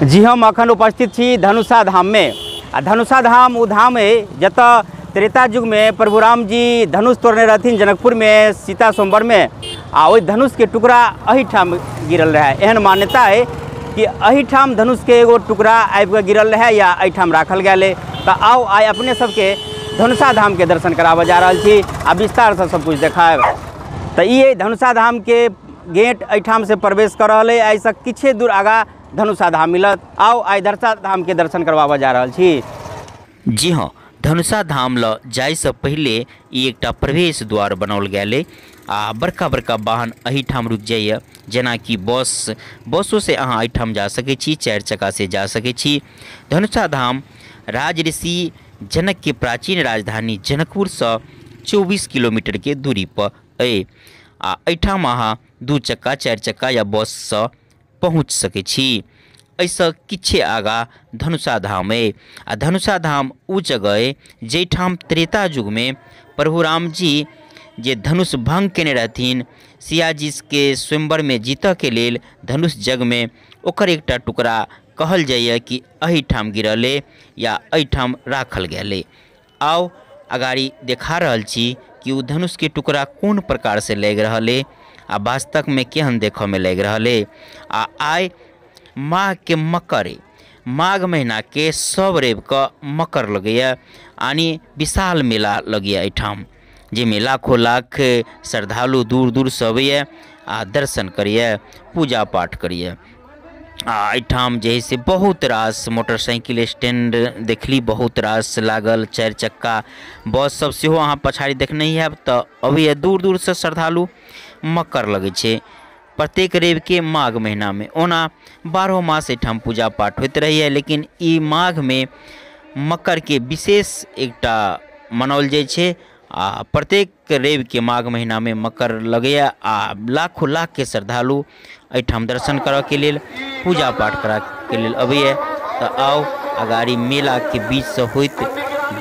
जी हम अखन उपस्थित छी धनुषा धाम में। आ धनुषा धाम ओ धाम है जतऽ त्रेता युग में प्रभु राम जी धनुष तोड़ने रहथिन जनकपुर में सीता स्वयंवर में, आ ओहि धनुष के टुकड़ा एहिठाम गिरल रहे। एहन मान्यता है कि एहिठाम धनुष के एगो टुकड़ा आबि कऽ गिरल रहे या एहिठाम राखल गेल है। तऽ आउ आइ अपने सबके धनुषा धाम के दर्शन कराबऽ जा रहल छी आ विस्तारसँ सब कुछ देखायब। तऽ ई है धनुषा धाम के गेट, एहिठाम से प्रवेश कऽ रहल है। एहिसँ किछे दूर आगाँ धनुषा धाम मिलत। आउ आइ धनुषा धाम के दर्शन करवाबऽ जा रहल छी। जी हाँ, धनुषा धाम ल जाइसँ पहिले ई एकटा प्रवेश द्वार बनाओल गेल अइ आ बड़का बड़का वाहन एहिठाम रुकि जाइए, जेनाकि बस, बसोसँ अहाँ एहिठाम जा सकै छी, चारि चक्कासँ जा सकै छी। धनुषा धाम राजऋषि जनकके प्राचीन राजधानी जनकपुरसँ 24 किलोमीटरके दूरीपर अइ आ एहिठाम अहाँ 2 चक्का 4 चक्का या बससँ पहुँच सकै छी। एहिसँ किछे आगाँ धनुषा धाम अइ आ धनुषा धाम ओ जगह अइ जाहिठाम त्रेता युगमे प्रभु रामजी जे धनुष भंग केने रहथिन सियाजीके स्वयंवरमे जीतऽके लेल धनुष जगमे, ओकर एकटा टुकड़ा कहल जाइए कि एहिठाम गिरल अइ या एहिठाम राखल गेल अइ। आउ अगाड़ी देखा रहल छी कि ओ धनुषके टुकड़ा कोन प्रकारसँ लागि रहल अइ आ वास्तवमे केहन देखऽमे लागि रहल अइ। आ आइ माघके मकर अइ, माघ महीनाके सब रविके मकर लगैए यानी विशाल मेला लगैए एहिठाम, जाहिमे लाखों लाख श्रद्धालु दूर दूरसँ अबैए आ दर्शन करैए, पूजा पाठ करैए। आ एहिठाम जे है से बहुत रास मोटरसाइकिल स्टैंड देखली, बहुत रास लागल, 4 चक्का बस सब सेहो अहाँ पछाड़ी देखने ही हैब। तऽ अबैए दूर दूरसँ श्रद्धालु, मकर लगै छै प्रत्येक रविके माघ महीनामे। ओना 12 मास एहिठाम पूजा पाठ होइत रहैए, लेकिन ई माघमे मकरके विशेष एकटा मनाओल जाइ छै आ प्रत्येक रविके माघ महीनामे मकर लगैए आ लाखों लाखके श्रद्धालु एहिठाम दर्शन करऽके लेल, पूजा पाठ करऽके लेल अबैए। तऽ आउ अगाड़ी मेलाके बीचसँ होइत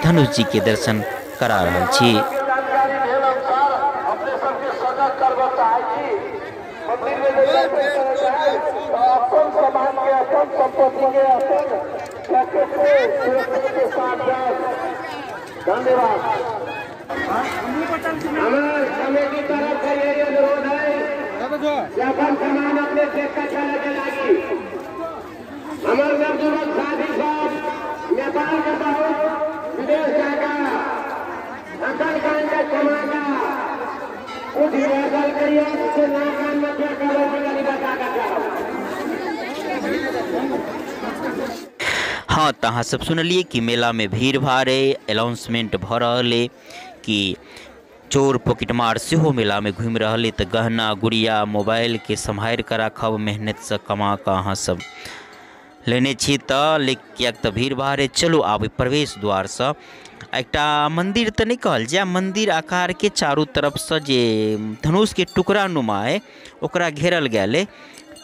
धनुष जीके दर्शन करा रहल छी। धन्यवाद। हमारे कमेटी तरफ से यही अनुरोध है कि अपन सामान अपने देख कर चले के लागी। हमारे नवयुवक साथी सब नेपाल के बहुत विदेश जाकर अकल कान का कमाना कुछ रिहर्सल करिए, उससे ना कान में क्या करो बता कर जाओ। हाँ, तऽ अहाँ सब सुनलिए कि मेलामे भीड़ भाड़ अइ, अनाउंसमेंट भऽ रहल अइ कि चोर पॉकेटमार सेहो मेलामे घुमि रहल अइ। तऽ गहना गुड़िया मोबाइलके सम्हारि कऽ राखब, मेहनतसँ कमा कऽ अहाँ सब लेने छी तऽ, किएक तऽ भीड़ भाड़ अइ। चलू आब प्रवेश द्वारसँ एकटा मन्दिर तऽ नहि कहल जाय, मन्दिर आकारके चारू तरफसँ जे धनुषके टुकड़ा नुमा अइ ओकरा घेरल गेल अइ।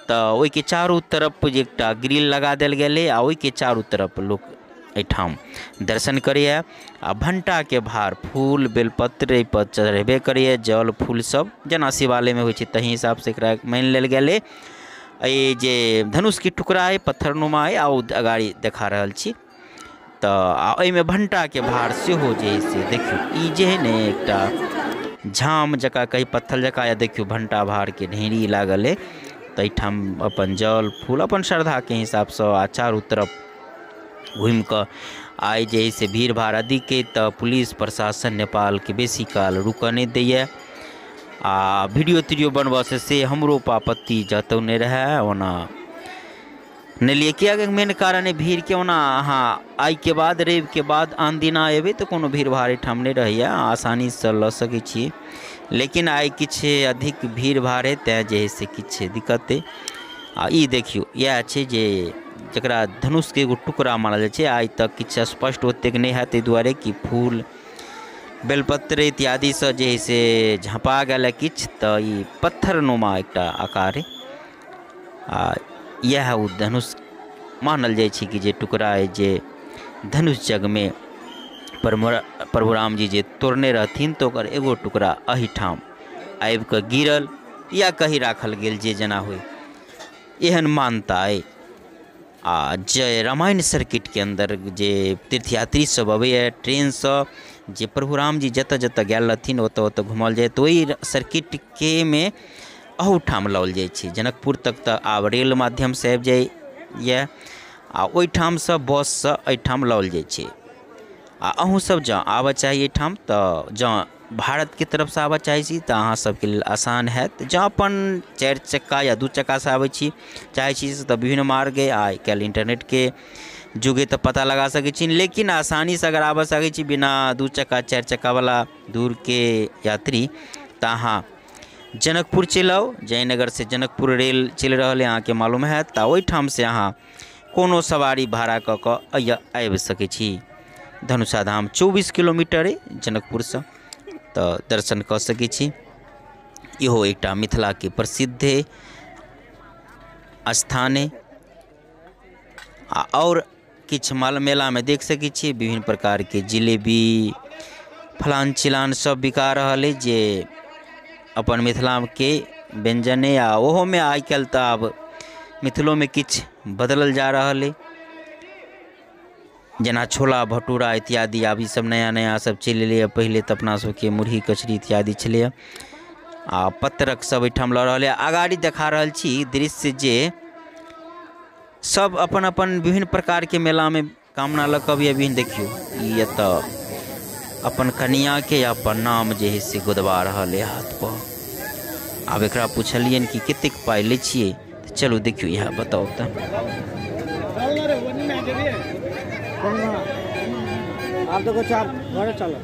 तऽ ओहिके चारू तरफ जे एकटा ग्रिल लगा देल गेलै आ ओहिके चारू तरफ लोक एहिठाम दर्शन करैए आ भण्टाके भार फूल बेलपत्र एहिपर चढ़ेबे करैए, जल फूल सब जेना शिवालयमे होइ छै ताहि हिसाबसँ एकरा मानि लेल गेलै। एहि जे धनुषके टुकड़ा अइ पत्थरनुमा अइ आ ओ अगाड़ी देखा रहल छी। तऽ आ एहिमे भण्टाके भार सेहो जे है से देखियौ, ई जे है ने एकटा झाम जकाँ कही पत्थर जकाँ, या देखियौ भण्टा भारके ढेरी लागल अइ। तऽ एहिठाम अपन जल फूल अपन श्रद्धाके हिसाबसँ आ चारू तरफ घुमिकऽ आइ जे है से भीड़ भाड़ अधिक अइ तऽ पुलिस प्रशासन नेपालके बेसी काल रुकऽ नहि दैए आ वीडियो तीडियो बनबऽसँ से हमरो आपत्ति जतौने रहए, ओना नहि लिए, किएकि मेन कारण अइ भीड़के। ओना अहाँ आइके बाद रविके बाद आन दिना अयबै तऽ कोनो भीड़ भाड़ एहिठाम नहि रहैए, आसानीसँ लऽ सकै छी, लेकिन आइ किछु अधिक भीड़ भाड़ अइ तैँ जे है से किछु दिक्कत अइ। आ ई देखियौ इएह छै जे जकरा धनुषके एगो टुकड़ा मानल जाइ छै। आइ तक किछु स्पष्ट ओतेक नहि हैत, एहि दुआरे कि फूल बेलपत्र इत्यादिसँ जे है से झँपा गेल है किछु, तऽ ई पत्थरनुमा एकटा आकार अइ आ इएह ओ धनुष मानल जाइ छै कि जे टुकड़ा अइ जे धनुष जगमे प्रभु रामजी जे तोड़ने रहथिन तऽ ओकर एगो टुकड़ा एहिठाम आबि कऽ गिरल या कहीं राखल गेल, जे जेना होइ, एहन मान्यता अइ। आ जे रामायण सर्किटके अंदर जे तीर्थयात्री सब अबैए ट्रेनसँ, जे प्रभु राम जी जतऽ जतऽ गेल रहथिन ओतऽ ओतऽ घुमल जाय, तऽ ओहि सर्किटके मे अहूठाम लाओल जाइ छै। जनकपुर तक तऽ आब रेल माध्यमसँ आबि जाइए आ ओहिठामसँ बससँ एहिठाम लाओल जाइ छै। आ अहूँ सब जँ आबऽ चाही एहिठाम तऽ जँ भारतके तरफसँ आबऽ चाहै छी तऽ अहाँ सबके लेल आसान हैत। जँ अपन 4 चक्का या 2 चक्कासँ आबै छी चाहै छी तऽ विभिन्न मार्ग अइ, आइ काल्हि इन्टरनेटके जुग अइ तऽ पता लगा सकै छी, लेकिन आसानीसँ अगर आबऽ सकै छी बिना 2 चक्का 4 चक्कावला दूरके यात्री तऽ अहाँ जनकपुर चलि आउ। जयनगरसँ जनकपुर रेल चलि रहल अइ, अहाँके मालूम हैत, तऽ ओहिठामसँ अहाँ कोनो सवारी भाड़ा कऽ कऽ आबि सकै छी। धनुषा धाम 24 किलोमीटर अइ जनकपुरसँ, तऽ दर्शन कऽ सकै छी। इहो एकटा मिथिलाके प्रसिद्ध स्थान अइ। आ आओर किछु माल मेलामे देख सकै छी विभिन्न प्रकारके जिलेबी फलान चिलान सब बिका रहल अइ, जे अपन मिथिलाके व्यञ्जन अइ। आ ओहोमे आइ काल्हि तऽ आब मिथिलोमे किछु बदलल जा रहल अइ, जेना छोला भटूरा इत्यादि आब ई सब नया नया सब चलि एलैए। पहिले तऽ अपना सबके मुरही कचरी इत्यादि छलैए। आ पत्रक सब एहिठाम लऽ रहल अइ। अगाड़ी देखा रहल छी दृश्य जे सब अपन अपन विभिन्न प्रकारके मेलामे कामना लऽ कऽ अबैए। विभिन्न देखियौ ई एतऽ अपन कनियाके अपन नाम जे है से गोदवा रहल अइ हाथ पर। आब एकरा पुछलियनि कि कतेक पाइ लै छियै, तऽ चलू देखियौ इएह बताउ तऽ। आप देखो आप घरे चलो,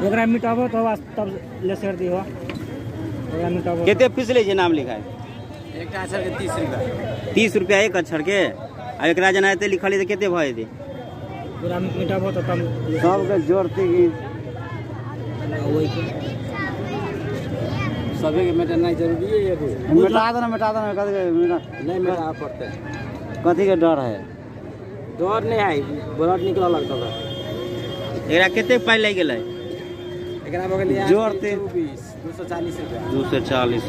एकरा मिटाबो तो तब लेसर दिहो। एकरा मिटाबो। कते फीस लै छै नाम लिखाय? एकटा अक्षर के 30 रुपया। 30 रुपया एक अक्षर के? आ एकरा जेना एते लिखल तऽ कते भऽ जेतै? पूरा मिटाबो तो तब सबके जोड़ते की सभी के मिटाना जरूरी है। मिटा देना, मिटा देना, कथी नहीं मिटा पड़ते, कथी के डर है? डर नहीं है, ब्लड निकल लगता है। एकरा कते पाइ लागि गेलै? एकरा भऽ गेलै जोड़ते 240 रुपया। 240।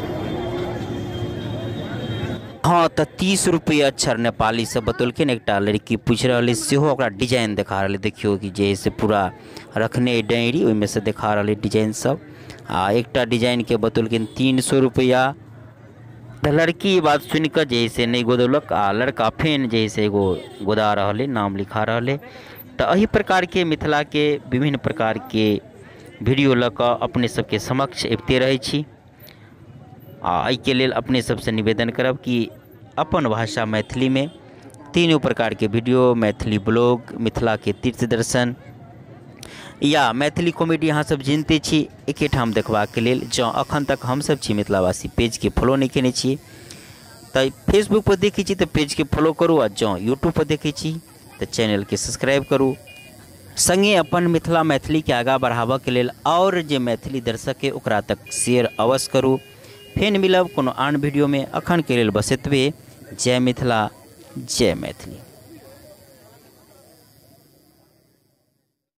हाँ तऽ 30 रुपये अक्षर नेपाली से बतौलखिन। एकटा लड़की पूछि रहल अइ, सेहो ओकरा डिजाइन देखा रहल अइ। देखियौ कि जे से पूरा रखने डायरी ओहिमे से देखा रहल अइ डिजाइन सब। आ एकटा डिजाइनके बतौलखिन 300 रुपैआ। तऽ लड़की ई बात सुनि कऽ जे से नहि गोदौलक आ लड़का फेन जे से एगो गोदा रहल अइ, नाम लिखा रहल अइ। तऽ एहि प्रकारके मिथिलाके विभिन्न प्रकारके वीडियो लऽ कऽ अपने सबके समक्ष अबिते रहै छी। आ एहिके लेल अपने सबसँ निवेदन करब कि अपन भाषा मैथिलीमे तीनू प्रकारके वीडियो, मैथिली ब्लॉग, मिथिलाके तीर्थ दर्शन या मैथिली कॉमेडी अहाँ सब जिनते छी एकेठाम देखबाके लेल। जँ अखन तक हमसब छी मिथिलावासी पेजके फॉलो नहि केने छी तऽ फेसबुक पर देखै छी तऽ पेजके फॉलो करू, आ जँ यूट्यूब पर देखै छी तऽ चैनलके सब्सक्राइब करू। संगे अपन मिथिला मैथिलीके आगाँ बढ़ाबऽके लेल आओर जे मैथिली दर्शक अइ ओकरा तक शेयर अवश्य करू। फेर मिलब कोनो आन वीडियोमे, अखनके लेल बस एतबे। जय मिथिला, जय मैथिली।